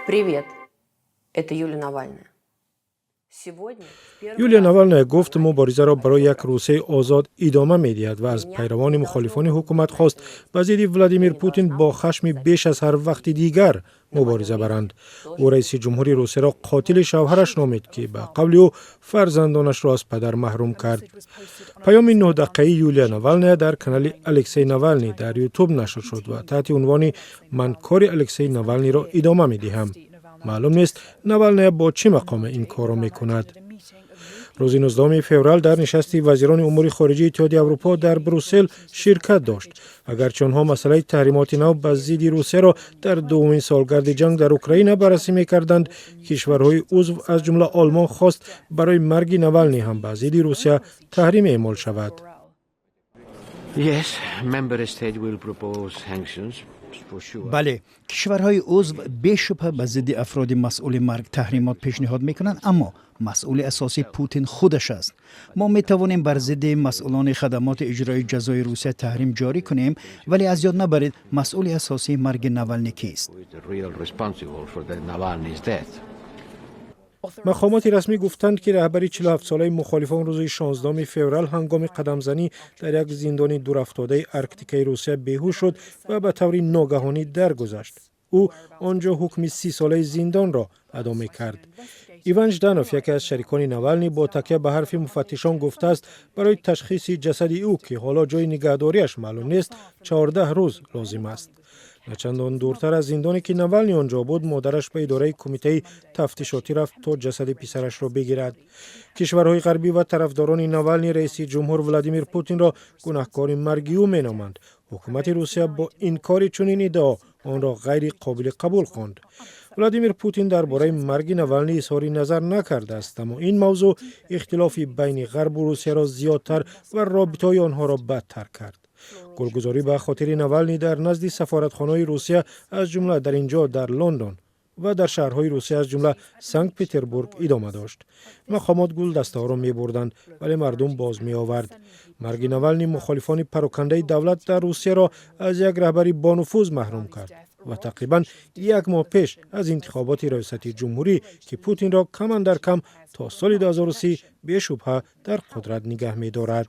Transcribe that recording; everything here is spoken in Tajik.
Привет, это Юлия Навальная. Юлия Навальная гуфт, муборизаро барои як Русияи озод идома медиҳад ва аз пайравони мухолифони ҳукумат хост, ба зидди Владимир Путин бо хашми беш аз ҳар вақти дигар мубориза баранд. Ӯ раиси ҷумҳури Русияро қотили шавҳараш номид, ки ба қавли ӯ фарзандонашро аз падар маҳрум кард. Паёми 9-дақиқаи Юлия Навалная дар канали Алексей Навални дар Ютуб нашр шуд ва таҳти унвони «Ман кори Алексей Навалниро идома медиҳам». Маълум нест, Навалная бо чӣ мақоме ин корро мекунад. Рӯзи 19 феврал дар нишасти вазирони умури хориҷии Иттиҳоди Аврупо дар Брюссел ширкат дошт. Агарчи онҳо масъалаи таҳримоти нав ба зидди Русияро дар дуввумин солгарди ҷанг дар Украина баррасӣ мекарданд, кишварҳои узв, аз ҷумла Олмон, хост, барои марги Навални ҳам ба зидди Русия таҳрим эъмол шавад. Yes, member state will propose sanctions for sure. Бале, кишварҳои узв бешубҳа ба зидди афроди масъули марг таҳримот пешниҳод мекунанд, аммо масъули асосӣ Путин худаш аст. Мо метавонем бар зидди масъулони хадамоти иҷрои ҷазои Русия таҳрим ҷорӣ кунем, вале аз ёд набаред, масъули асосии марги Навални кист. Who is the real responsible for the Navalny's death? Мақомоти расмӣ гуфтанд, ки раҳбари 47-солаи мухолифон рӯзи 16 феврал ҳангоми қадамзанӣ дар як зиндони дурафтодаи Арктикаи Русия беҳуш шуд ва ба таври ногаҳонӣ даргузашт. Ӯ он ҷо ҳукми 30-солаи зиндонро адо мекард. Иван Жданов, яке аз шарикони Навални, бо такя ба ҳарфи муфаттишон гуфтааст, барои ташхиси ҷасади ӯ, ки ҳоло ҷои нигаҳдориаш маълум нест, 14 рӯз лозим аст. Начандон дуртар аз зиндоне, ки Навални он ҷо буд, модараш ба идораи кумитаи тафтишотӣ рафт, то ҷасади писарашро бигирад. Кишварҳои ғарбӣ ва тарафдорони Навални раиси ҷумҳур Владимир Путинро гунаҳкори марги ӯ меноманд. Ҳукумати Русия бо инкори чунин иддао онро ғайри қобили қабул хонд. Владимир Путин дар бораи марги Навални изҳори назар накардааст, аммо ин мавзӯъ ихтилофи байни Ғарбу Русияро зиёдтар ва робитаҳои онҳоро бадтар кард. Гулгузорӣ ба хотири Навални дар назди сафоратхонаҳои Русия, аз ҷумла дар ин ҷо, дар Лондон, ва дар шаҳрҳои Русия, аз ҷумла Санкт Петербург, идома дошт. Мақомот гулдастаҳоро мебурданд, вале мардум боз меовард. Марги Навални мухолифони парокандаи давлат дар Русияро аз як раҳбари бонуфуз маҳрум кард ва тақрибан як моҳ пеш аз интихоботи раёсати ҷумҳурӣ, ки Путинро кам андар кам то соли 2030 бешубҳа дар қудрат нигаҳ медорад.